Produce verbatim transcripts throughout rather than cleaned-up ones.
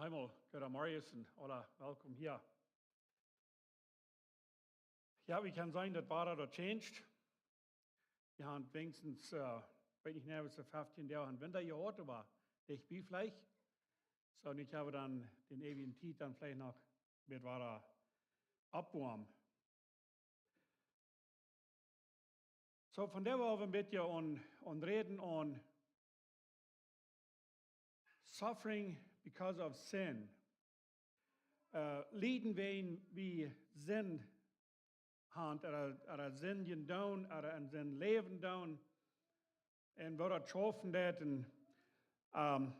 Emol, goodemorjes un aula welkom hia. Jo, wie kjennen seenen, daut Wada daut changed. Wie haben weens, äh, weet nich, nä, soo feftieen Doag aun Winta jehaut, oba dicht bie veleicht. Soo, nu kjenn wie dan dän eewjen Tiet dan veleicht noch met Wada oppwoamen. Soo, vondoag well wie een bät aun, aun räden aun suffering because of sin. Äh, lieden wäajen wie Sind haben, ooda, ooda Sind doonen, ooda en Sind läwen doonen. Un woo daut schaufen deit. Un, ähm,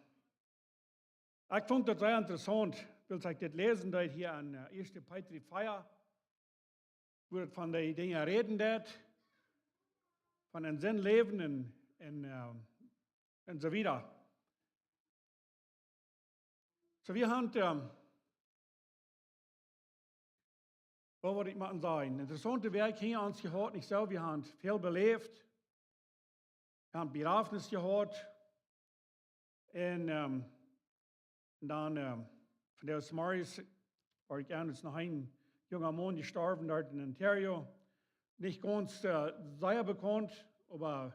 ekj funk daut sea interessaunt, wiels ekj dit läsen deed hia en, äh, ieeschte Petrus vea, wua et von dee Dinja räden deit, von en Sind läwen un, un, ähm, un soo wieda. Soo, wie haben, ähm, waut well ekj mau sajen? Interessaunte Wäakj hinja ons jehaut, nich soo? Wie haben väl beläft. Wie haben Bejrafnis jehaut. Un, ähm, dan, ähm, vondoag zemorjes wort ekj aunjeroden, noch een junga Maun jestorwen doa en Ontario. Nich gaunz, äh, sea bekaunt, oba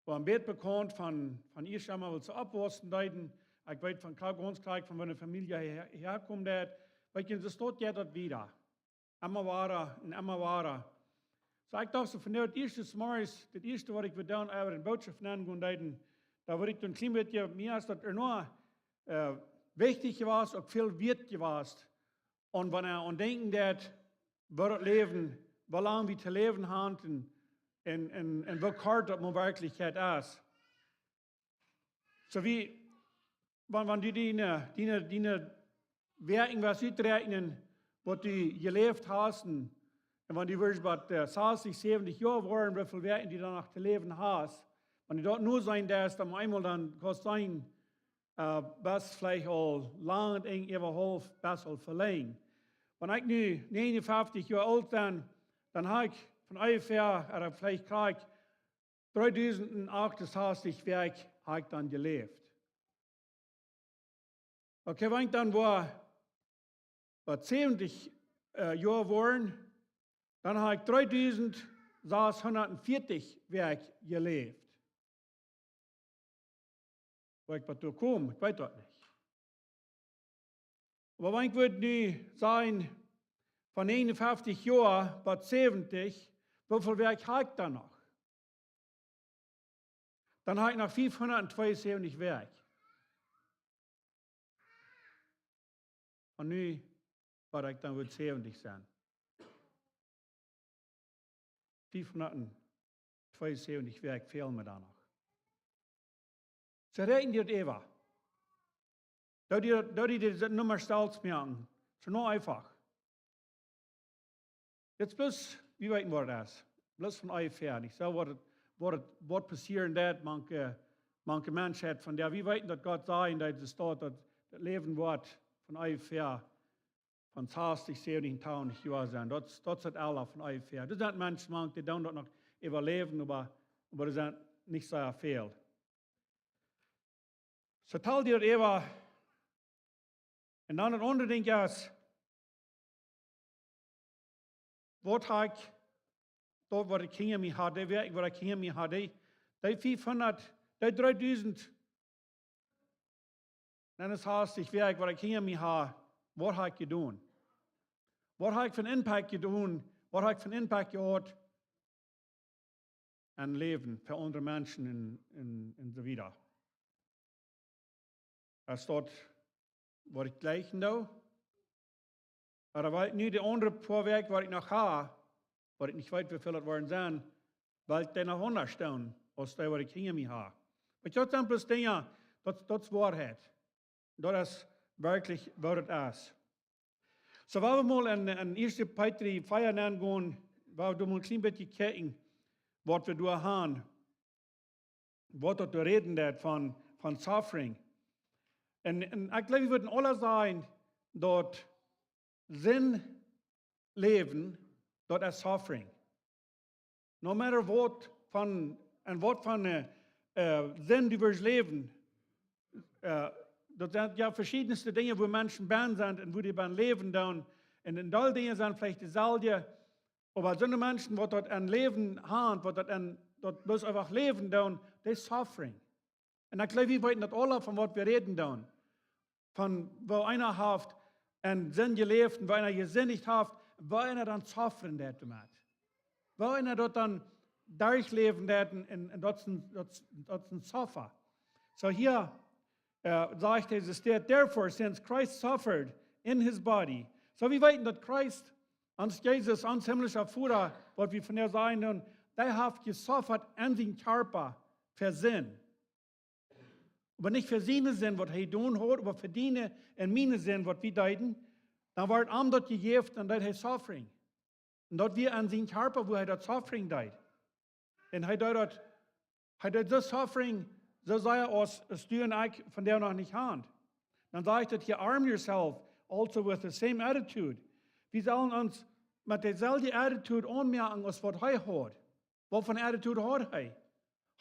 wia een bät bekaunt von, von ieescht emol, woo see oppwaussen deeden. Ekj weet von krakjt, gaunz krakjt von woo de Famielje hia, hiakomen deed. Weetst, soo steit daut wieda. Emma wada un emma wada. Soo, ekj docht soo, vondoag, daut ieeschte zemorjes, daut ieeschte waut ekj wull doonen, äwa de Bootschoft nengonen deeden, dan wull ekj een kjlien bät, mie es daut ea noch, äh, wichtich jewast, uk väl wieet jewast. Un wan eena aun denkjen deit, woo daut Läwen, woo lang wie to läwen haben un, un, un, un woo kort daut mau werkjlich es. Soo wie, wan, wan du diene, diene, diene Wäakj wurscht uträakjnen, waut du jeläft hast, un, un wan du wurscht bie, äh, sastich, säwentich Joa woaren, woo väl Wäakj du dan noch to läwen hast, wan du daut nu seenen deist, dan eemol dan kaust seenen, äh, best veleicht aul lang un äwa haulf, best aul velenjd. Wan ekj nu näajenuntachentich Joa oolt sie, dan hab ekj von onjefäa, ooda veleicht krakjt, dreedusend un achtensastich Wäakj hab ekj dan jeläft. Okay, wan ekj dan wia, bie säwentich, äh, Joa woaren, dan hab ekj dreedusend sashundatveatich Wäakj jeläft. Woo ekj bat doa kom, ekj weet daut nich. Oba wan ekj wudd nu sajen, von näajenuntachentich Joa bat säwentich, woo väl Wäakj hab ekj dan noch? Dan hab ekj noch fiefhundattzweeunsäwentich Wäakj. Un nu woa ekj dan woll säwentich sennen. Fiefhundattzweeunsäwentich Wäakj fälen mie dan noch. Soo räakjen dee daut äwa. Daut dee, daut dee dise Numma selfst moaken. Soo, nu eefach. Daut bloos, wie weeten waut daut es. Bloos von onjefäa, nich soo? Waut et, waut et, waut passieren deed, mank, mank de Menschheit von dee. Wie weeten daut Gott säd, daut et steit, daut daut Läwen woat von onjefäa von sastich, säwentich, tachentich Joa sennen. Daut, daut es aula von onjefäa. Doa sent Menschen mank, dee doonen daut noch äwaläwen, oba, oba doa sent nich sea väl. Soo tel dee daut äwa. Un dan daut aundre Dinkj es, waut hab ekj, daut waut ekj hinja mie haud, dee Wäakj waut ekj hinja mie haud, dee, dee fiefhundat, dee dreedusend, dan es haustich Wäakj waut ekj hinja mie haud, waut hab ekj jedonen? Waut hab ekj fa een Impact jedonen? Waut hab ekj fa een Impact jehaut? En Läwen fa aundre Menschen un, un, un soo wieda. Es daut waut ekj jlikjen doo? Ooda well ekj nu de aundre poa Wäakj waut ekj noch hab, waut ekj nich weet woo väl daut woaren sennen, well ekj dee noch aundasch doonen aus dee waut ekj hinja mie hab? Weetst, daut sent bloos Dinja, daut, daut es Woarheit. Daut es werkjlich waut et es. Soo, wan wie mol en, en ieeschte Petrus vea nengonen, wan wie doa mol een kjlien bät kjikjen, waut wie doa haben, waut daut doa räden deit von, von suffering. Un, un ekj jleew, wie wudden aula sajen, daut Sind läwen, daut es suffering. No matter waut von, en waut von, äh, äh, Sind du wurscht läwen, äh, daut sent jo veschiedne Dinja, wua Menschen bennen sent un wua dee bennen läwen doonen. Un een Deel Dinja sent veleicht deeselwje, oba soone Menschen, waut daut aun Läwen haben, waut daut aun, daut bloos eefach läwen doonen, dee suffering. Un ekj jleew, wie weeten daut aule, von waut wie räden doonen. Von woo eena haft enn Sind jeläft un woo eena jesindicht haft, woo eena dan suffering deit doamet. Woo eena daut dan derchläwen deit un, un, un daut es een, daut, daut es een suffer. Soo hia, äh, sajcht Jesus dit: "Therefore, since Christ suffered in his body." Soo wie weeten daut Christus, ons Jesus, ons himmlischa Voda, waut wie vondoag sajen doonen, dee haft jesuffat enn sienen Kjarpa fa Sind. Oba nich fa siene Sind, waut hee jedonen haud, oba fa diene un miene Sind, waut wie deeden. Dan wort am daut jejäft un deed hee suffering. Un daut wia aun sienen Kjarpa, wua hee daut suffering deed. Un hee deed daut, hee deed soo suffering, soo sea aus, aus du un ekj vondoag noch nich haben. Dan sajcht et hia: "Arm yourself also with the same attitude." Wie sellen ons met deeselwje attitude aunmoaken aus waut hee haud. Waut fa attitude haud hee?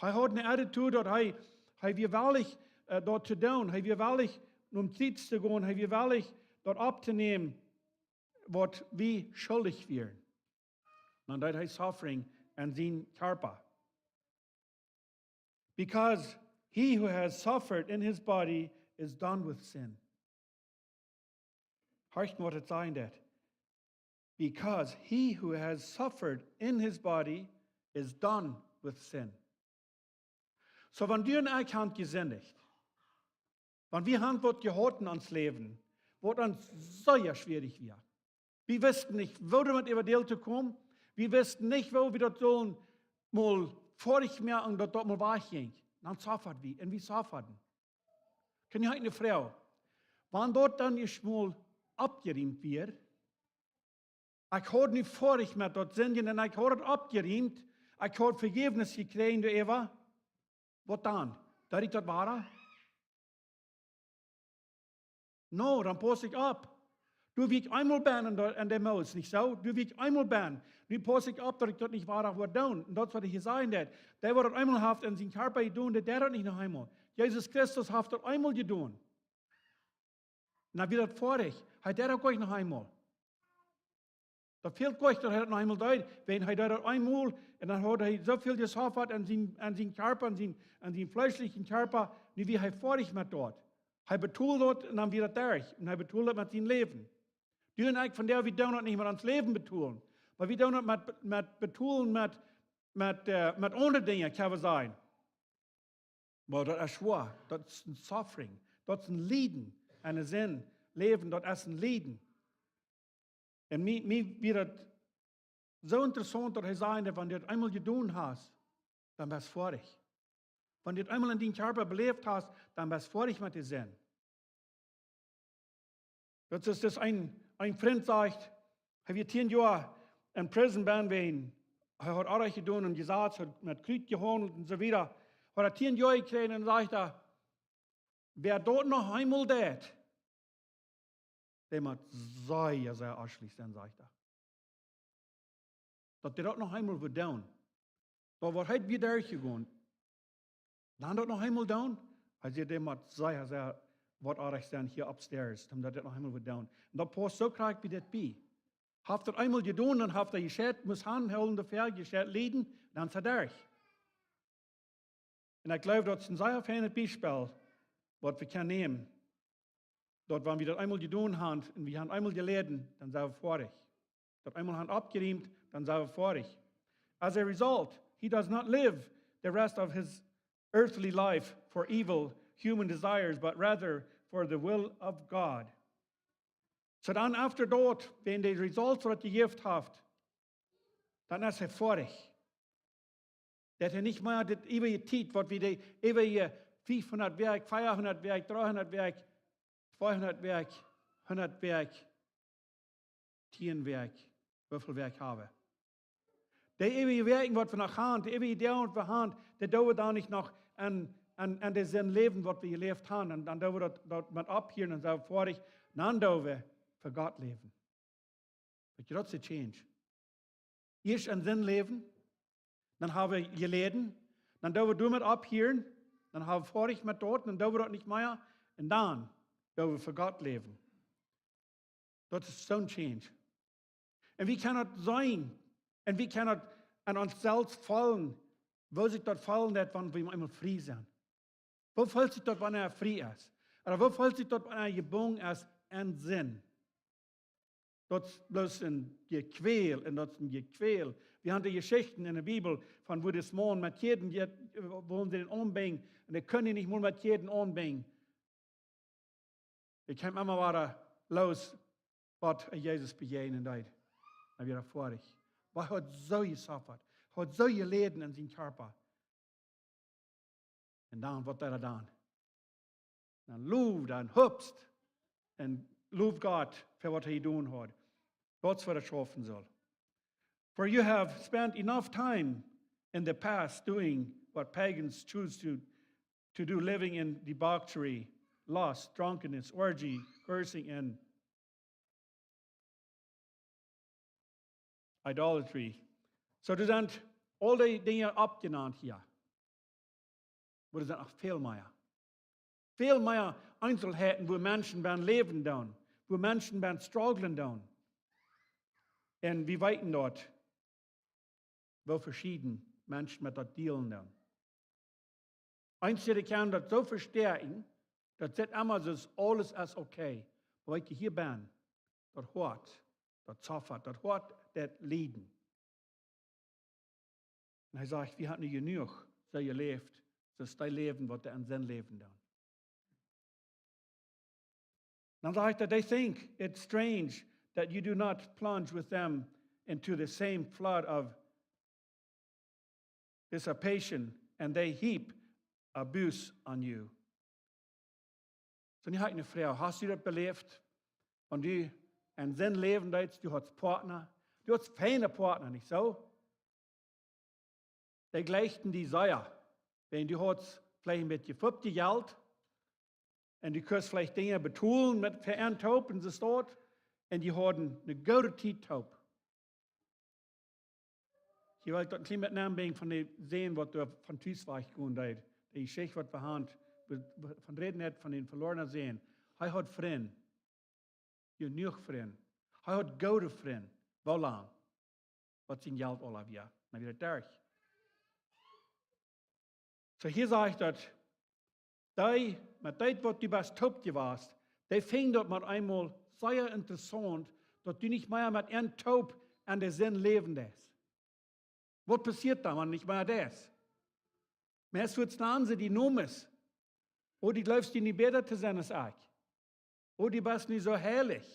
Hee haud eene attitude daut hee, hee wia wellich, äh, daut to doonen. Hee wia wellich, om Kjriez to gonen. Hee wia wellich, daut opptonämen, waut wie schuldich wieren. Dan deed hee suffering aun sienen Kjarpa. "Because he who has suffered in his body is done with sin." Horcht mau, waut et sajen deit. "Because he who has suffered in his body is done with sin." Soo, wan du un ekj haben jesindicht, wan wie haben waut jehaut enn ons Läwen, waut ons sea schwierich wia. Wie wisten nich, woo doamet äwa de Welt to komen. Wie wisten nich, woo wie daut sullen mol foadich moaken, daut daut mol wajch jinkj. Dan sufferden wie un wie sufferden. Kjenn jie eene Froag? Wan daut dan ieescht mol oppjeriemt wia, ekj haud nu foadich met daut Sindjen un ekj haud et oppjeriemt, ekj haud Vejäwnis jekjräajen doaräwa, waut dan? Deed ekj daut wada? No, dan pauss ekj opp. Doa wia ekj eemol bennen enn de, enn de Moos, nich soo? Doa wia ekj eemol bennen. Nu pauss ekj opp, daut ekj daut nich wada woa doonen. Un daut es waut hee hia sajen deit. Dee, waut daut eemol haft enn sienen Kjarpa jedonen, dee deit daut nich noch eemol. Jesus Christus haft daut eemol jedonen. Un dan wia daut foadich. Hee deit daut uk nich noch eemol. Daut fält nich, daut hee daut noch eemol deed. Wan hee deed daut eemol un dan haud hee soo väl jesuffat aun sienen, aun sienen Kjarpa, aun sienen, aun sienen fleeschlichen Kjarpa, nu wia hee foadich met daut. Hee betold daut un dan wia daut derch. Un hee betold daut met sien Läwen. Du un ekj vondoag, wie doonen daut nich met ons Läwen betolen. Oba wie doonen daut met, met betolen, met, met, äh, met aundre Dinja, kjenn wie sajen. Oba daut es schwoa, daut es een suffering, daut es een Lieden. Enn Sind läwen, daut es een Lieden. Un mie, mie wia daut soo interessaunt, daut hee säd, daut wan du daut eemol jedonen hast, dan best foadich. Wan du daut eemol enn dienen Kjarpa beläft hast, dan best foadich met de Sind. Daut es, daut een, een Frint sajcht, hee wia tieen Joa enn prison bennen, wan hee haud Onrajcht jedonen un jesat, haud met Kruut jehaundelt un soo wieda. Haud hee tieen Joa jekjräajen un sajcht hee: "Wäa daut noch eemol deit, dee mott sea, sea aschlich sennen", sajcht hee. Daut dee daut noch eemol wudd doonen. Daut waut hee wia derchjegonen. Dan daut noch eemol doonen? Hee säd, dee mott sea, sea waut oajch sennen hia upstairs, om daut noch eemol wudd doonen. Un daut pausst soo krakjt bie dit bie. Haft daut eemol jedonen, dan haft hee jescheit, must aunhoolen doafäa, jescheit lieden, dan es hee derch. Un ekj jleew, daut es een sea feinet Biespel, waut wie kjennen nämen. Daut wan wie daut eemol jedonen haben un wie haben eemol jeläden, dan sent wie foadich. Daut eemol haben oppjeriemt, dan sent wie foadich. As a result, he does not live the rest of his earthly life for evil human desires, but rather for the will of God. Soo dan, after daut, wan de results waut jejäft haft, dan es hee foadich. Daut hee nich mea dit eewje Tiet, waut wie de eewje fiefhundat Wäakj, veahundat Wäakj, dreehundat Wäakj, tweehundat Wäakj, hundat Wäakj, tieen Wäakj, woo väl Wäakj haben. De eewje Wäakj waut wie noch haben, de eewje Doag waut wie haben, dee doo wie dan nich noch aun, aun, aun de Sind läwen waut wie jeläft haben. Un dan doo wie daut, daut met opphieren un sent foadich, dan doo wie fa Gott läwen. Weet jie, daut es de change. Ieescht enn Sind läwen, dan haben wie jeläden, dan doo wie doamet opphieren, dan sent wie foadich met daut, dan doo wie daut nich mea, Un dan, woo wie fa Gott läwen. Daut es soon change. Un wie kjennen daut seenen. Un wie kjennen daut aun ons selfst feelen. Woo sikj daut feelen deit, wan wie eemol frie sent. Woo feelt sikj daut, wan eena frie es? Ooda woo feelt sikj daut, wan eena jebungen es aun Sind? Daut es bloos een Jekwäl un daut es een Jekwäl. Wie haben de Jeschichten enne Bibel von woo dis Maun met Kjäden, wullen see dän aunbinjen un dee kunnen nich mol met Kjäden aunbinjen. Ekj kjeem emma wada loos, waut hee Jesus bejäajnen deed. Dan wia hee foadich. Oba hee haud soo jesuffat. Hee haud soo jeläden en sienen Kjarpa. Un dan, waut deed hee dan? Dan lowd hee un hupst un lowd Gott fa waut hee jedonen haud. Daut es waut hee schaufen sull. For you have spent enough time in the past doing what pagans choose to, to do, living in debauchery, lust, drunkenness, orgy, cursing, and idolatry. Soo, doa sent aul dee Dinja oppjenant hia. Oba doa sent noch väl mea. Väl mea Eenselheiten, woo Menschen bie läwen doonen, woo Menschen bie strugglen doonen. Un wie weeten daut, woo veschieden Menschen met daut dealen doonen. Eenje kjennen daut soo vestäakjen, daut see emma soo, aules es okay. Oba weetst, hia bie, daut Hoat, daut suffat, daut Hoat, daut lieden. Un hee sajcht, wie haben nu jenuach soo jeläft, soo aus dee läwen, waut dee aun Sind läwen doonen. Dan sajcht hee, they think it's strange that you do not plunge with them into the same flood of dissipation, and they heap abuse on you. Soo, nu hab ekj eene Froag. Hast du daut beläft? Wan du aun Sind läwen deetst, du haudst Partner, du haudst feine Partner, nich soo? Dee jlikjten die sea. Wan du haudst veleicht een bät fuaz Jelt un du kust veleicht Dinja betolen met fa eenen toop un soo waut. Un dee hauden eene goode Tiet toop. Hia well ekj daut een kjlien bät nenn brinjen von dän Sän, waut doa von Tus wajchjegonen deed. De Jeschicht, waut wie haben, von räden hee von dän veloarnen Sän. Hee haud Frind. Jenuach Frind. Hee haud goode Frind. Woo lang? Waut sien Jelt aula wia. Dan wia et derch. Soo, hia sajcht daut, dee, met dee, waut du best toop jewast, dee finjen daut mau eemol sea interessaunt, daut du nich mea met an toop aun de Sind läwen deist. Waut passieet dan, wan nich mea daut? Meist woat dan see die Nomes. Oh, du jleefst die nich bäta to sennen aus ekj. Oh, du best nich soo heilich.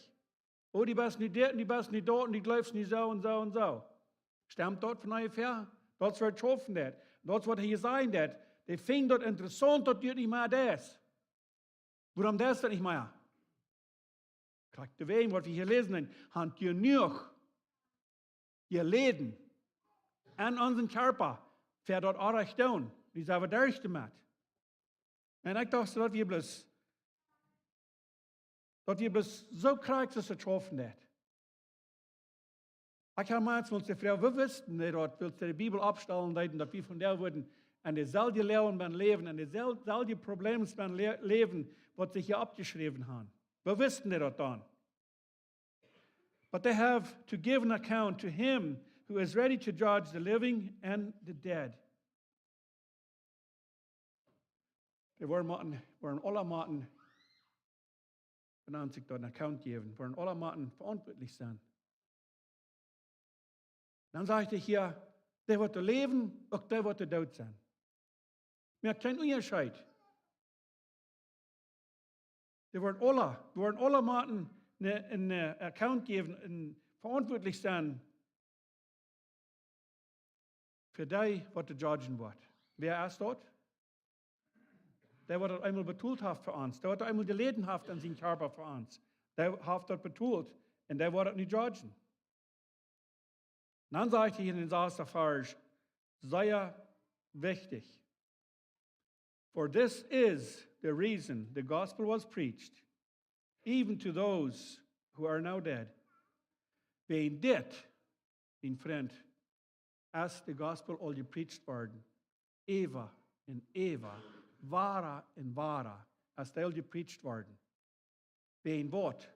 Oh, du best nich dit un du best nich daut un du jleefst nich soo un soo un soo. Stemt daut von onjefäa? Daut es waut schaufen deit. Daut es waut hee sajen deit. Dee finjen daut interessaunt, daut du nich mea deist. Wuarom deist du daut nich mea? Krakjt doawäajen, waut wie hia läsen, haben jenuach jeläden aun onsen Kjarpa, fa daut Orrajchte doonen, dee sent wie derch doamet. Un ekj docht, daut wia bloos, daut wia bloos soo krakjt soo jeschaufen daut. Ekj hab mie eemol jefroacht, woo wisten dee daut, wiels see de Bibel oppstalen deeden, daut wie vondoag wudden aun deeselwje Loagen läwen, aun deeselwje Probleme läwen, waut see hia oppjeschräwen haben. Woo wisten dee daut dan? But they have to give an account to him who is ready to judge the living and the dead. Dee woaren motten, woaren aula motten, wan sikj daut een account jäwen, woaren aula motten veauntwuatlich sennen. Dan sajcht hee hia, dee waut doa läwen, uk dee waut doa doot sent. Moakt kjeen Unjascheet. Dee woaren aula, woaren aula motten een, een, eh, account jäwen, een veauntwuatlich sennen fa dee waut to judgen woat. Wäa es daut? Dee waut daut eemol betolt haft fa ons. Dee waut eemol jeläden haft aun sienen Kjarpa fa ons. Dee haft daut betolt un dee woat daut nu judgen. Dan sajcht hee en dän sasten Varsch, sea wichtich. For this is the reason the gospel was preached, even to those who are now dead. Wäajen dit, mien Frint, es de Gospel aul jepreacht worden, äwa un äwa, wada un wada, aus dee aul jepreacht worden. Wäajen waut?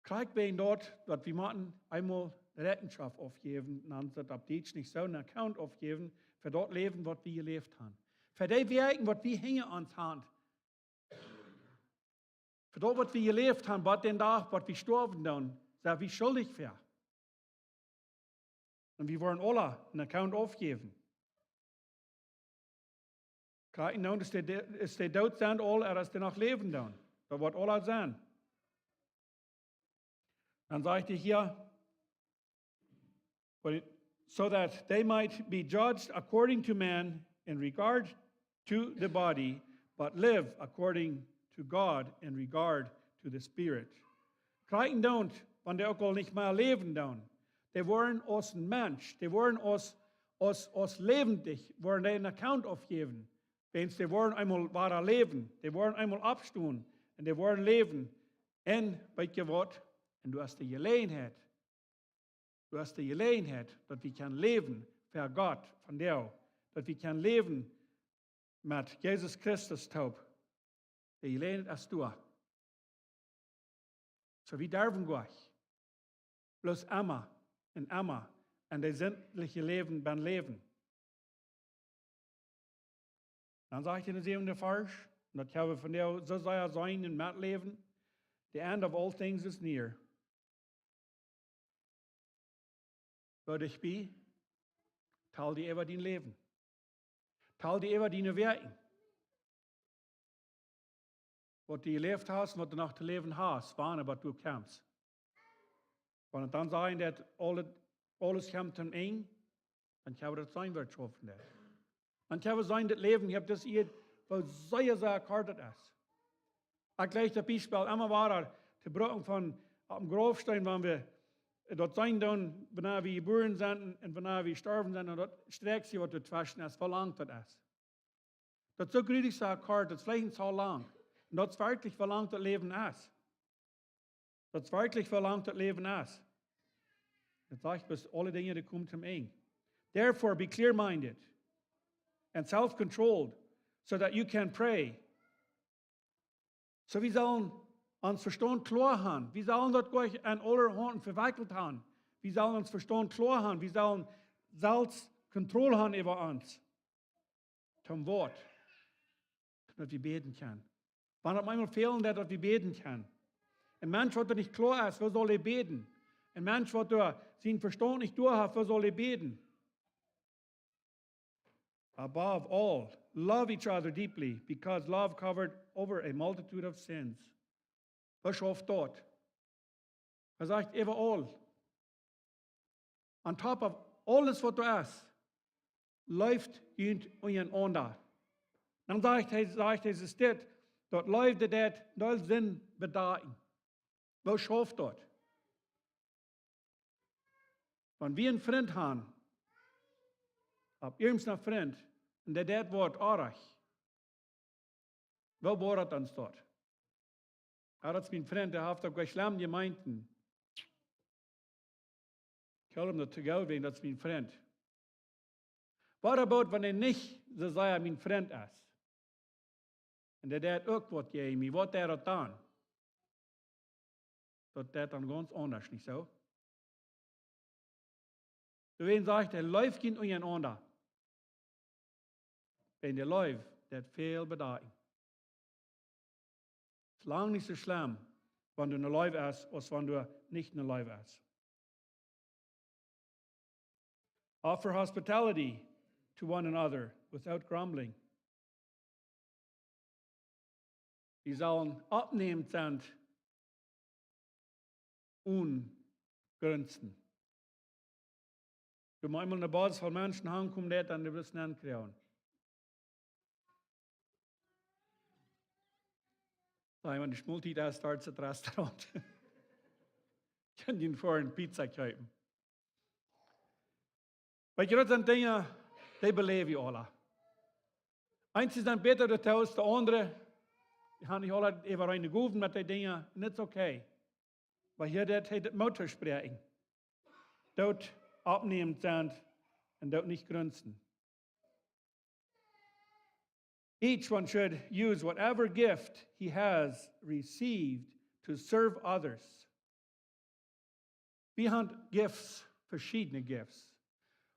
Krakjt wäajen daut, daut wie motten eemol Rechenschoft aufjäwen, dan es daut opp Dietsch nich soo, een Account aufjäwen fa daut Läwen, waut wie jeläft haben. Fa dee Woakjen, waut wie hinja ons haben. Fa daut, waut wie jeläft haben, bat dän Dach, waut wie stoawen, dan sent wie schuldich fa. Un wie woaren aule een Account aufjäwen. Krakjt nu, es dee, es dee doot sent aul, ooda es dee noch läwen dan? Daut woat aule sennen. Dan sajcht hee hia, but it- so that they might be judged according to man in regard to the body, but live according to God in regard to the spirit. Krakjt dan, wan dee uk aul nich mea läwen dan, dee woaren aus een Mensch, dee woaren aus, aus, aus läwendich, woaren dee een Account aufjäwen. Wäajen dee woaren eemol wada läwen, dee woaren eemol oppstonen un dee woaren läwen. Un weet jie waut? Un du hast de Jeläajenheit, du hast de Jeläajenheit, daut wie kjennen läwen fa Gott vondoag, daut wie kjennen läwen met Jesus Christus toop. De Jeläajenheit es doa. Soo wie derwen goach. Bloos emma un emma en dee sintliche Läwen bie läwen. Dan sajcht hee en dän säwenden Varsch, un daut haben wie vondoag soo sea seenen un metläwen: "The end of all things is near." Woo dicht bie? Tal die äwa dien Läwen. Tal die äwa diene Woakjen. Waut du jeläft hast, waut du noch to läwen hast, wan, waut du kjemst. Wan et dan sajcht daut aules, aules kjemt aum Enj, dan kjenn wie daut seenen, waut schaufen deit. Dan kjenn wie seenen, daut Läwen hia opp dise Ieed, woo sea, sea kort et es. Ekj jleich daut Biespel emma wada to brucken von opp dän Graufsteen, wan wie daut seenen dan, wanea wie jebuaren sent un, un wanea wie jestorwen sent, un daut Sträakje, waut doatweschen es, woo lang daut es. Daut es soo grulich sea kort, daut es veleicht soo lang. Un daut es werkjlich, woo lang daut Läwen es. Daut es werkjlich, woo lang daut Läwen es. Daut sajcht, bat aule Dinja, dee komen toom Enj. "Therefore, be clear-minded and self-controlled, so that you can pray." Soo, wie sellen ons Vestaunt kloa haben. Wie sellen daut nich en aulahaunt vewekjelt haben. Wie sellen ons Vestaunt kloa haben. Wie sellen selfst Kontroll haben äwa ons. Toom waut? Daut wie bäden kjennen. Wan et mau fält, daut wie bäden kjennen. Een Mensch, waut doa nich kloa es, woo saul hee bäden? Een Mensch, waut doa sien Vestaunt nich doa haft, woo saul hee bäden? "Above all, love each other deeply, because love covered over a multitude of sins." Waut schauft daut? Hee sajcht, äwa aul. On top of aules, waut doa es, leeft junt unjarenaunda. Dan sajcht hee, sajcht hee, es dit, daut Leew deit aul Sind bedakjen. Woo schauft daut? Wan wie een Frint haben, opp irjent een Frint, un dee deit waut oajch, woo woat daut dan staut? "Ah, daut es mien Frint, dee haft uk waut schlem jemeent." Kjell hee daut to go, wäajen daut es mien Frint. What about, wan hee nich soo sea mien Frint es? Un dee deit uk waut jäajen mie, waut deit daut dan? Daut deit dan gaunz aundasch, nich soo? Doawäajen sajcht hee, leeft junt unjarenaunda. Wäajen de Leew deit väl bedakjen. Es lang nich soo schlem, wan du ne Leew hast, aus wan du nich ne Leew hast. "Offer hospitality to one another without grumbling." Wie sellen oppnämend sennen un grunzen. Wan mau eemol ne Bus voll Menschen aunkomen deit, dan dee bloos nenkjrieen. Saj mau, de Schmultiet es doa, daut Restaurant. Kjenn jie fa ne Pizza kjeepen. Weet jie, daut sent Dinja, dee beläw wie aule. Eenje sent bäta doatoo aus de aundre. Dee haben nich aule äwarein jegowen met dee Dinja. Un daut es okay. Oba hia deit hee daut Moot toospräakjen. Doot oppnämend sennen un doot nich grunzen. Each one should use whatever gift he has received to serve others. Wie haben gifts, verschiedene gifts.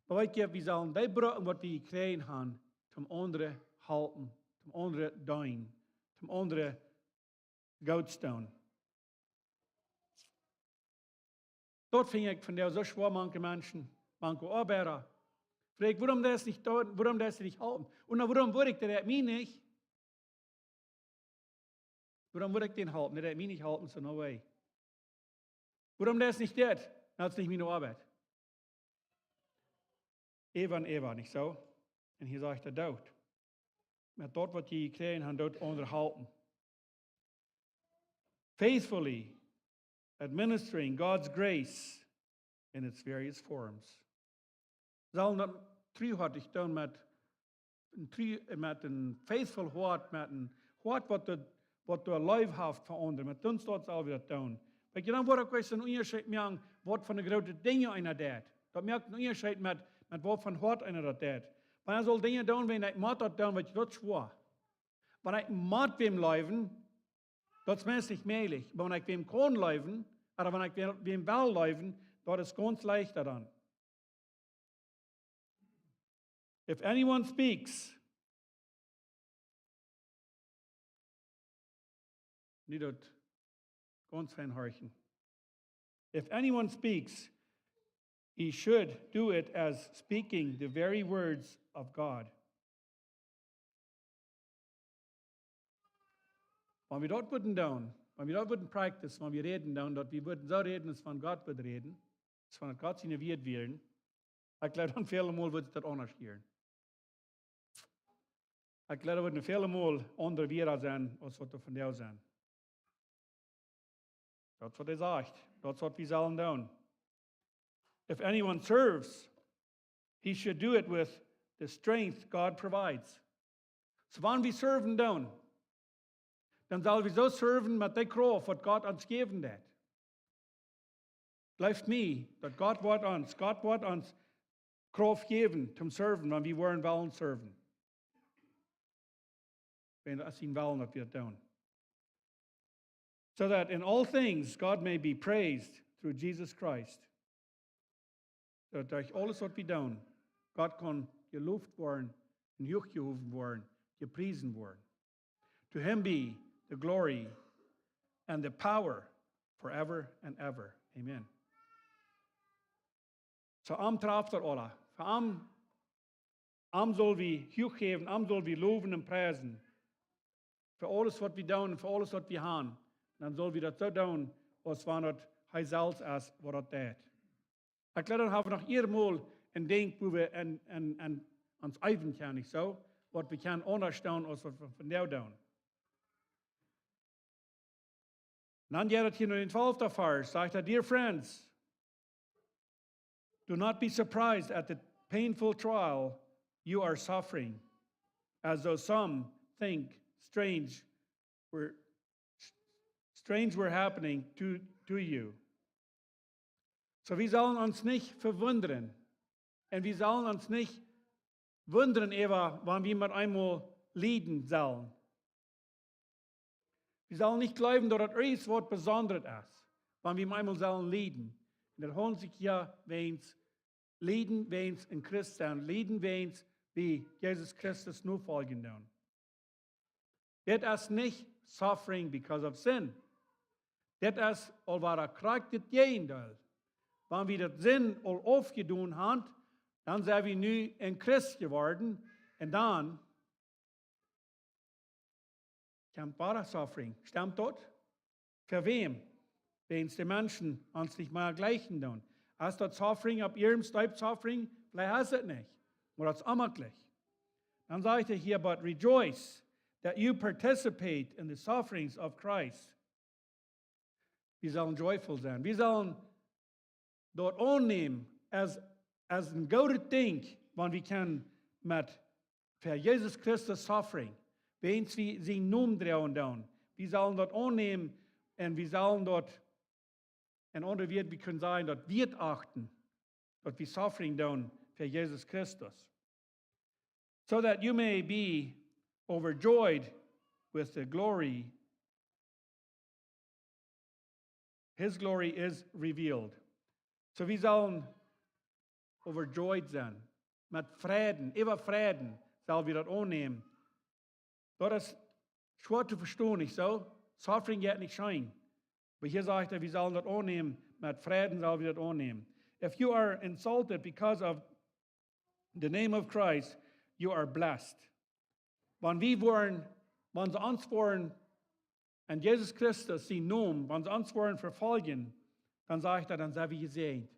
Oba weet jie, wie sellen dee brucken, waut wie jekjräajen haben, toom aundre halpen, toom aundre deenen, toom aundre Goots doonen. Daut finj ekj vondoag soo schwoa, mank Menschen, mank Oabeida. Froag ekj: "Wuarom deist du nich doonen? Wuarom deist du nich halpen?" Un dan: "Wuarom wudd ekj dän, mie nich? Wuarom wudd ekj dän halpen? Dee deit mie nich halpen, so no way. Wuarom deist du nich dit?" "Na, daut es nich miene Oabeit." Äwa un äwa, nich soo? Un hia sajcht hee: "Doot. Met daut, waut jie jekjräajen haben, doot aundre halpen." Faithfully administering God's grace in its various forms. Sellen daut truehoatich doonen met een tru-, met een faithful Hoat, met een Hoat, waut de, waut de Leew haft fa aundre. Met dän Staut sell wie daut doonen. Weet jie, dan woat uk een Unjascheet moaken, waut fa groote Dinja eena deit. Daut moakt een Unjascheet met, met waut fa Hoat eena daut deit. Wan eena saul Dinja doonen, wan ekj mott daut doonen, weet jie, daut es schwoa. Wan ekj mott wäm leewen, daut es meist nich mäajlich. Oba wan ekj wäm kaun leewen, ooda wan ekj wäm, wäm well leewen, daut es gaunz leicht dan. If anyone speaks, nu daut gaunz fein horchen. If anyone speaks, he should do it as speaking the very words of God. Wan wie daut wudden doonen, wan wie daut wudden practice, wan wie räden doonen, daut wie wudden soo räden, aus wan Gott wudd räden, aus wan daut Gott siene Wieed wieren, ekj jleew, dan väle Mol wudd daut aundasch hieren. Ekj jleew, daut wudden väle Mol aundre Wieed sennen, aus waut doa vondoag sent. Daut es waut hee sajcht. Daut es waut wie sellen doonen. If anyone serves, he should do it with the strength God provides. So wan wie serven doonen, dan sell wie soo serven met dee Krauft, waut Gott ons jäwen deit. Jleeft mie, daut Gott woat ons, Gott woat ons Krauft jäwen toom serven, wan wie woaren wellen serven. Wan daut sien Wellen, daut wie daut doonen. So that in all things God may be praised through Jesus Christ. Daut derch aules, waut wie doonen, Gott kaun jeloft woaren un huachjehowen woaren, jepriesen woaren. To him be the glory and the power forever and ever. Amen. Soo, am traft daut aula. Fa am, am sell wie huachhäwen, am sell wie lowen un priesen. Fa aules, waut wie doonen, fa aules, waut wie haben. Dan sell wie daut soo doonen, aus wan daut hee selfst es, waut daut deit. Ekj jleew, dan hab wie noch eemol een Dinkj, wua wie en, en, en ons eewen kjennen, nich soo? Waut wie kjennen aundasch doonen, aus waut wie vondoag doonen. Dan jeit et hia no dän twalften Varsch, sajcht hee: "Dear friends, do not be surprised at the painful trial you are suffering, as though something strange were, strange were happening to, to you." Soo, wie sellen ons nich vewundren. Un wie sellen ons nich wundren äwa, wan wie met eemol lieden sellen. Wie sellen nich jleewen, daut et irjent waut Besondret es, wan wie met eemol sellen lieden. Un daut haundelt sikj hia wäajens lieden, wäajens een Christ sennen, lieden, wäajens wie Jesus Christus nofoljen doonen. Dit es nich suffering because of sin. Dit es aul wada krakjt daut Jäajendeel. Wan wie daut Sind aul aufjedonen haben, dan sent wie nu een Christ jeworden. Un dan kjemt wada suffering. Stemt daut? Fa wäm? Wäajens de Menschen ons nich mea jlikjen doonen. Es daut suffering opp iernst, deep suffering? Veleicht es et nich. Oba daut es onjemaklich. Dan sajcht hee hia: "But rejoice that you participate in the sufferings of Christ." Wie sellen joyful sennen. Wie sellen daut aunnämen aus, aus een goodet Dinkj, wan wie kjennen met, fa Jesus Christus suffering, wäajens wie sienen Nomen droagen doonen. Wie sellen daut aunnämen un wie sellen daut, en aundre Wieed, wie kjennen sajen, daut wie achten, daut wie suffering doonen fa Jesus Christus. So that you may be overjoyed with the glory, his glory is revealed. So wie sellen overjoyed sennen. Met Freiden, äwa Freiden sell wie daut aunnämen. Daut es schwoa to vestonen, nich soo? Suffering jeit nich scheen. Oba hia sajcht hee, wie sellen daut aunnämen. Met Freiden sell wie daut aunnämen. If you are insulted because of the name of Christ, you are blessed. Wan wie woaren, wan see ons woaren en Jesus Christus sienen Nomen, wan see ons woaren vefoljen, dan sajcht hee, dan sent wie jesäajent.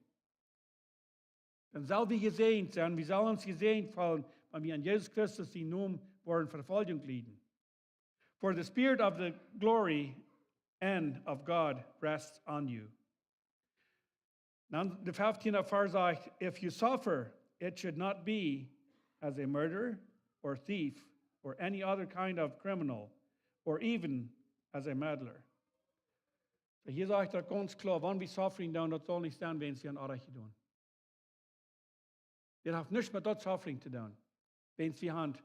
Dan sell wie jesäajent sennen, wie sellen ons jesäajent feelen, wan wie en Jesus Christus sienen Nomen woaren Vefoljunk lieden. For the Spirit of the glory and of God rests on you. Dan de feftiende Varsch sajcht, if you suffer, it should not be as a murderer or thief or any other kind of criminal or even as a meddler. So hia sajcht daut gaunz kloa, wan wie Suffering doonen, daut saul nich sennen, wäajens wie haben Orrajcht jedonen. Dit haft nuscht met daut Suffering to doonen. Wäajens wie haben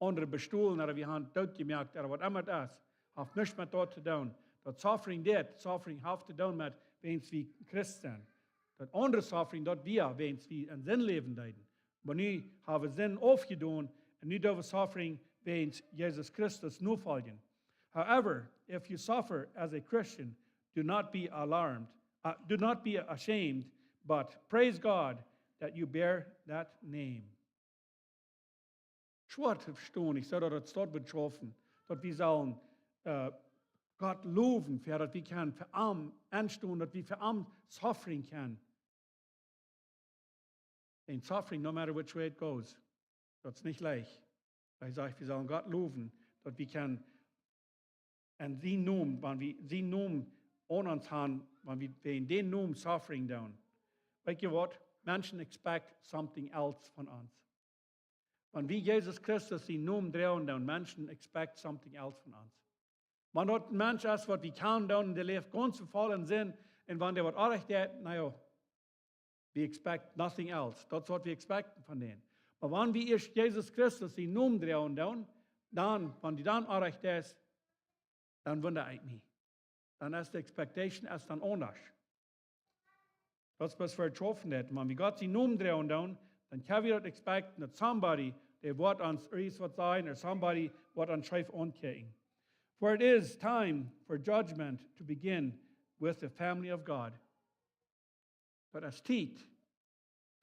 aundre bestolen ooda wie haben dootjemoakt ooda waut emma daut es, haft nuscht met daut to doonen. Daut Suffering dit, Suffering haft to doonen met wäajens wie Christ sent. Daut aundre Suffering, daut wia wäajens wie en Sind läwen deeden. Oba nu haben wie Sind aufjedonen un nu doo wie Suffering wäajens Jesus Christus nofoljen. However, if you suffer as a Christian, do not be alarmed, uh, do not be ashamed, but praise God that you bear that name. Schwoa to vestonen, ekj saj daut, daut steit bie Schaufen, daut wie sellen, äh, Gott lowen, fa daut wie kjennen fa am enstonen, daut wie fa am Suffering kjennen. En Suffering, no matter which way it goes, daut es nich leicht. Hee sajcht, wie sellen Gott lowen, daut wie kjennen en sienen Nomen, wan wie sienen Nomen aun ons haben, wan wie, wie en dän Nomen Suffering doonen. Weetst du waut? Menschen expect something else von ons. Wan wie Jesus Christus sienen Nomen droagen doonen, Menschen expect something else von ons. Wan daut een Mensch es, waut wie kjennen doonen, dee läft gaunz voll en Sind, un wan dee waut Orrajcht deit, na jo, we expect nothing else. Daut es waut wie expecten von dän. Oba wan wie ieescht Jesus Christus sienen Nomen droagen doonen, dan, wan dee dan Orrajcht es, dan wunda ekj mie. Dan es de expectation es dan aundasch. Daut es waut wie schaffen daut. Wan wie Gott sienen Nomen droagen doonen, dan kjenn wie daut expecten, daut somebody, dee woat ons irjent waut sajen, or somebody woat ons scheef aunkjikjen. For it is time for judgment to begin with the family of God. Daut es Tiet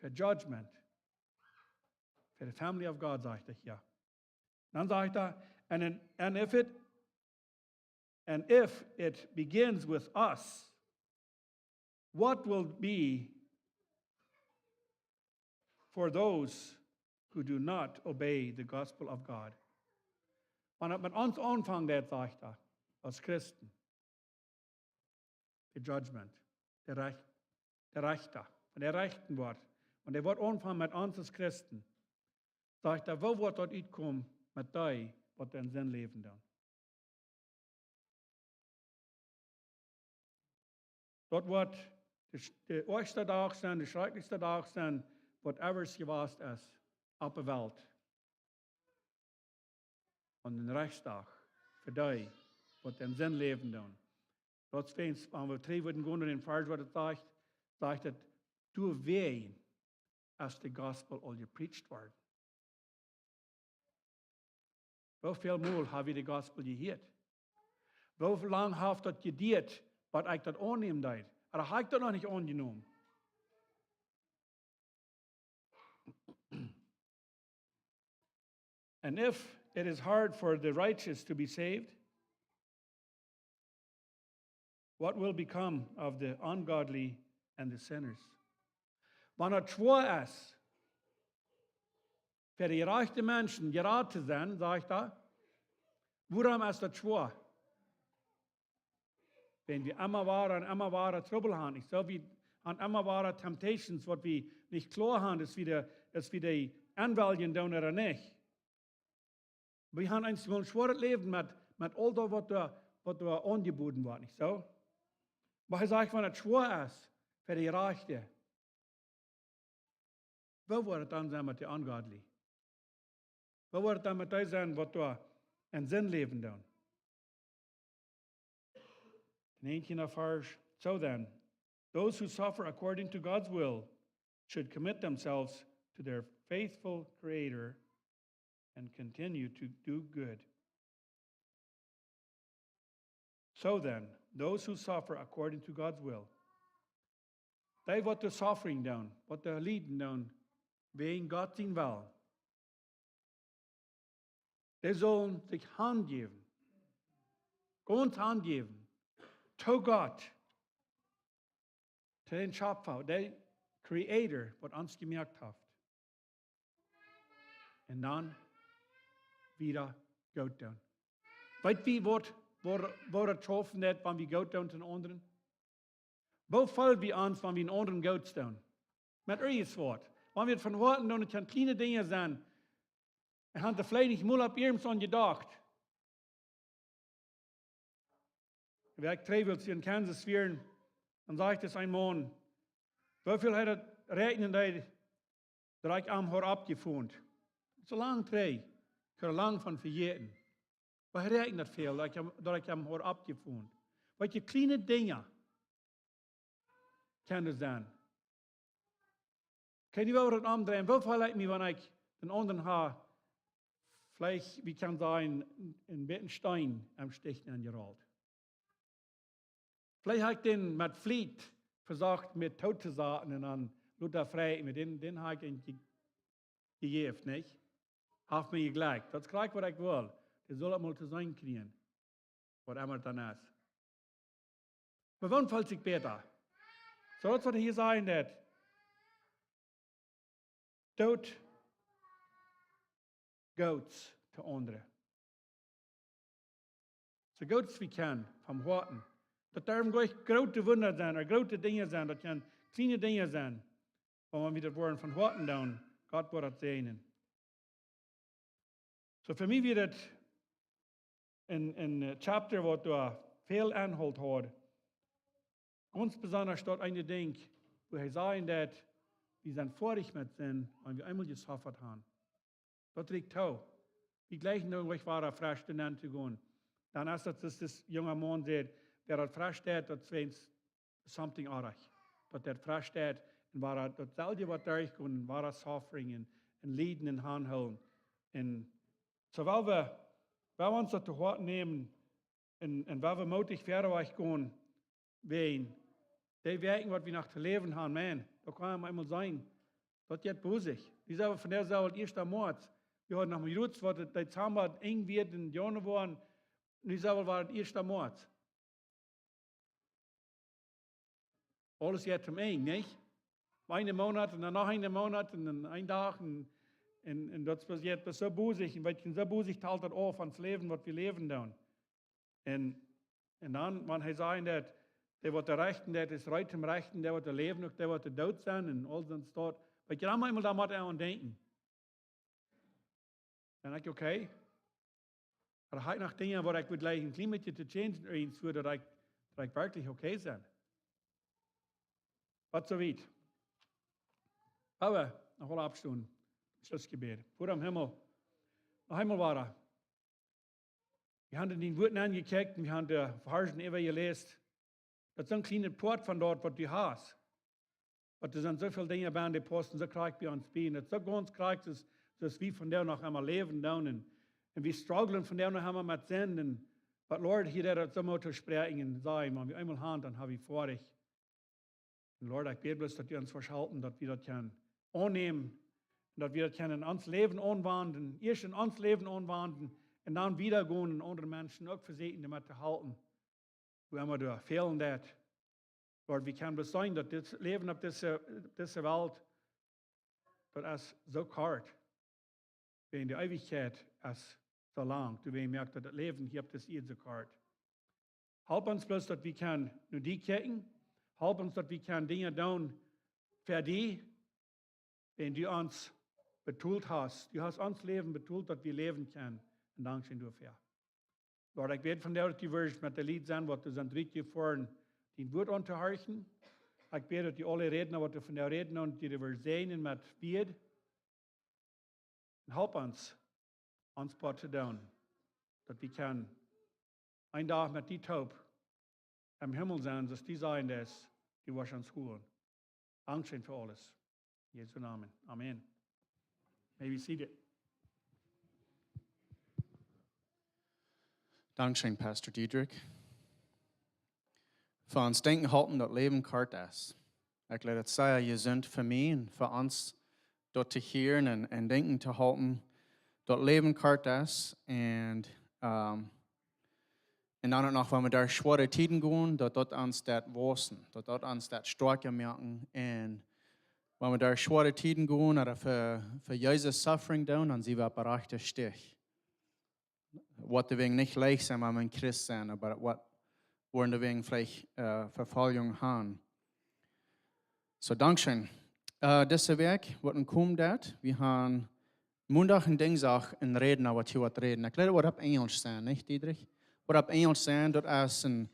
fa judgment fa de family of God, sajcht hee hia. Dan sajcht hee, and, and, and if it, and if it begins with us, what will be for those who do not obey the gospel of God? Wan et met ons aunfangen deit, sajcht hee, aus Christen, de judgment, de Recht, de Rechta, wan hee rechten woat, wan hee woat aunfangen met ons aus Christen, sajcht hee, woo woat daut utkomen met dee, waut en Sind läwen doonen? Daut woat de, de oajchste Dach sennen, de schrakjlichste Dach sennen, waut ever jewast es opp de Welt. Aun dän Rechtsdach fa dee, waut en Sind läwen doonen. Daut es wäajens, wan wie trigj wudden gonen no dän Varsch, waut et sajcht, sajcht et, doawäajen es de Gospel aul jepreacht worden. Woo väl mol hab wie de Gospel jehieet? Woo lang haft daut jeduat, bat ekj daut aunnämen deed? Ooda hab ekj daut noch nich aunjenomen? And if it is hard for the righteous to be saved, what will become of the ungodly and the sinners? Wan et schwoa es fa de jerajchte Menschen jerat to sennen, sajcht hee, wuarom es daut schwoa? Wan wie emma wada un emma wada Trubbel haben, nich soo? Wie haben emma wada temptations, waut wie nich kloa haben, es wie dee, es wie dee aunwäljen doonen ooda nich. Wie haben een schwoaret Läwen met, met aul daut, waut doa, waut doa aunjeboden woat, nich soo? Oba hee sajcht, wan et schwoa es fa de jerajchte, woo woat et dan sennen met de ungodly? Woo woat et dan met dee sennen, waut doa en Sind läwen doonen. Näajentieenda Varsch. So then, those who suffer according to God's will should commit themselves to their faithful Creator and continue to do good. So then, those who suffer according to God's will, dee waut de suffering doonen, waut de lieden doonen, wäajen Gott sien Well, dee sullen sikj hanjäwen, gaunz hanjäwen, to Gott, to dän Schepfa, dän Creator, waut ons jemoakt haft. Un dan wieda goot doonen. Weet wie waut, woo, woo daut schaufen deit, wan wie goot doonen to aundre? Woo feelen wie ons, wan wie aundre goot doonen? Met irjent waut. Wan wie et von Hoaten doonen, et kjennen kjliene Dinja sennen. Un haben veleicht nich mol opp irjent waut jedocht. Woo ekj trigj wia, aus wie en Kansas wieren, dan säd dis een Maun, woo väl hee daut räakjnen deed, daut ekj am haud oppjefont. Soo lang trigj, ekj haud lang von vejäten. Oba hee räakjend daut väl, daut ekj am, daut ekj am haud oppjefont. Waut fa kjliene Dinja kjennen sennen. Kaun ekj woo daut omdreien? Woo feel ekj mie, wan ekj dän aundren ha, veleicht, wie kjennen sajen, een bät Steen em Stich nenjerolt? Veleicht ha ekj dän met Fliet vesocht, mie doot to saten un dan lota frei, met dän, dän ha ekj eenjemol je-, jejäft, nich? Haft mie jeglekjt. Daut es jlikj waut ekj well. Dee saul daut mol to seenen kjrieen. Waut emma daut dan es. Oba woo feel ekj bäta? Soo, daut es waut hee hia sajen deit. Doot Goots to aundre. Soo goot aus wie kjennen, von Hoaten. Daut derwen goanich groote Wunda sennen, ooda groote Dinja sennen, daut kjennen kjliene Dinja sennen. Oba wan wie daut woaren von Hoaten doonen, Gott woat daut säajnen. Soo fa mie wia daut een, een, eh, chapter waut doa väl Enhault haud. Gaunz besonda daut eene Dinkj, wua hee säd daut, wie sent foadich met Sind, wan wie eemol jesuffat haben. Daut rieekjt too. Wie jlikjen dan nich wada fresch doa nenn to gonen. Dan es daut, daut dis junga Maun säd, wäa daut fresch deit, daut es something orrajcht. Daut dee fresch deit un wada daut selwje waut derchgonen, wada suffering un, un lieden un aunhoolen. Un soo well wie, well wie ons daut to Hoat nämen un, un well wie mootich wieda wajch gonen, wäajen dee Wäakjen waut wie noch to läwen haben, Maun, daut kaun eemol sennen. Daut jeit bosich. Wie sent von doa selfst ieescht aum Moat. Wie hauden noch mol jrots waut daut Dezamba enj wia en Januar. Nu sent wie ieescht aum Moat. Aules jeit toom Enj, nich? Een Moonat un dan noch een Moonat un dan een Dach un, un, un daut es jeit soo bosich. Un wie sent soo bosich, talt daut auf ons Läwen, waut wie läwen doonen. Un, un dan, wan hee säd daut, dee waut rechten deit, es reed toom rechten, dee waut läwen, uk dee waut doot sent, un aul soont Stoff. Wie kjennen eemol doa mau aun denkjen. Dan denkj ekj, okay, doa ha ekj noch Dinja waut ekj wudd jlikjen, een kjlien bät to changen, irjentwua, daut ekj, daut ekj werkjlich okay sie. Waut soo wiet. Oba, noch mol oppstonen. Schlussjebäd. Voda em Himmel, noch eemol wada. Wie haben en dien Wort aunjekjikjt un wie haben de Varschen äwa jeläst. Daut es een kjlienet Poat von daut, waut du hast. Oba doa sent soo väl Dinja bie, dee paussen soo krakjt bie ons bie. Un daut es soo gaunz krakjt, daut, daut wie von doa noch emol läwen doonen. Un, un wie strugglen von doa noch emol met Sind. Un, but Lord, hia deit daut soo mau to spräakjen un sajen, wan wie eemol haben, dan haben wie foadich. Un Lord, ekj bäd bloos, daut du ons veschalpen, daut wie daut kjennen aunnämen. Un daut wie daut kjennen en ons Läwen aunwenjen, ieescht en ons Läwen aunwenjen un dan wieda gonen un aundre Menschen uk vesieekjen doamet to halpen. Wua emma doa fälen deit. Lord, wie kjennen bloos seenen, daut dit Läwen opp dise, dise Welt, daut es soo kort. Wäajen de Eewichkjeit es soo lang. Du, wie moakst daut Läwen hia opp dise Ieed soo kort. Halp ons bloos, daut wie kjennen no die kjikjen. Halp ons, daut wie kjennen Dinja doonen fa die. Wäajen du ons betolt hast. Du hast ons Läwen betolt, daut wie läwen kjennen. Un dankscheen doafäa. Lord, ekj bäd von doa, daut du woascht met de Lied sennen, waut doa sent rutjefoaren, dien Wort auntohorchen. Ekj bäd, daut du aule Rädna, waut doa von doa räden, un die woascht säajnen met Wieed. Un halp ons, ons Poat to doonen. daut wie kjennen een Dach met die toop em Himmel sennen, soo aus die sajen, daut du woascht ons holen. Dankscheen fa aules. En Jesu Nomen. Amen. May we seated. Dankscheen, Pastor Diedrich. Fa ons denkjen halpen daut Läwen kort es. Ekj leet et sea jesunt fa mie un fa ons daut to hieren un, un denkjen to halpen daut Läwen kort es. Un, um, un dan uk noch, wan wie derch schwoare Tieden gonen, daut daut ons daut wausen, daut daut ons daut stoakja moaken. Un wan wie derch schwoare Tieden gonen, ooda fa, fa Jesus suffering doonen, dan sent wie opp de rajchte Stich. Woat doawäajen nich leicht sennen, wan wie een Christ sent, oba woat, woaren doawäajen veleicht, äh, Verfoljunk haben. Soo, dankscheen. Äh, dise Wäakj woat een komen daut. Wie haben Mondach un Dinjsdach een Rädna, waut hia woat räden. Ekj leet waut opp Enjelsch sennen, nich, Diedrich? Waut opp Enjelsch sennen, daut es een,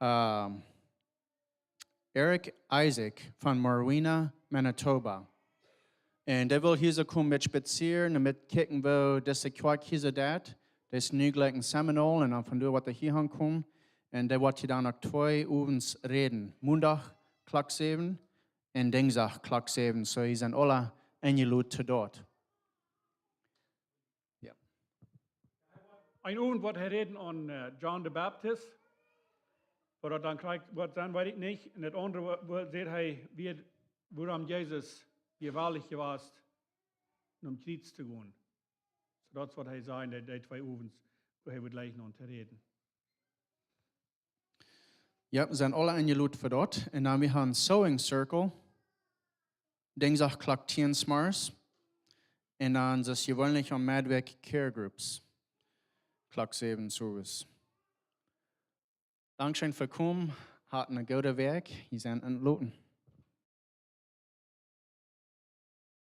ähm, Eric Isaac von Morwena, Manitoba. Un dee well hia soo komen met spazieren un met kjikjen, woo dise Kjoakj hia soo deit. Dee es nu jlikj en Seminole un dan von doa woat hee hia aunkomen. Un dee woat hia dan uk twee Owents räden. Mondach Klock säwen un Dinjsdach Klock säwen. Soo, jie sent aula enjelot to daut. Jo. Een Owent woat hee räden aun, äh, John de Baptist. Waut daut dan krakjt woat sennen, weet ekj nich. Un daut aundre wo-, wo-, sajcht hee, woo, wuarom Jesus wia wellich jewast, om Kjriez to gonen. Soo, daut es waut hee säd en dee, dee twee Owents, wua hee woat jlikj noch to räden. Jo, wie sent aula enjelot fa daut. Un dan wie haben Sewing Circle. Dinjsdach Klock tieen zemorjes. Un dan es jeweenlich aun Medwäakj Care Groups. Klock säwen Service. Dankscheen fa komen. Hat eene goode Wäakj. Jie sent entloten.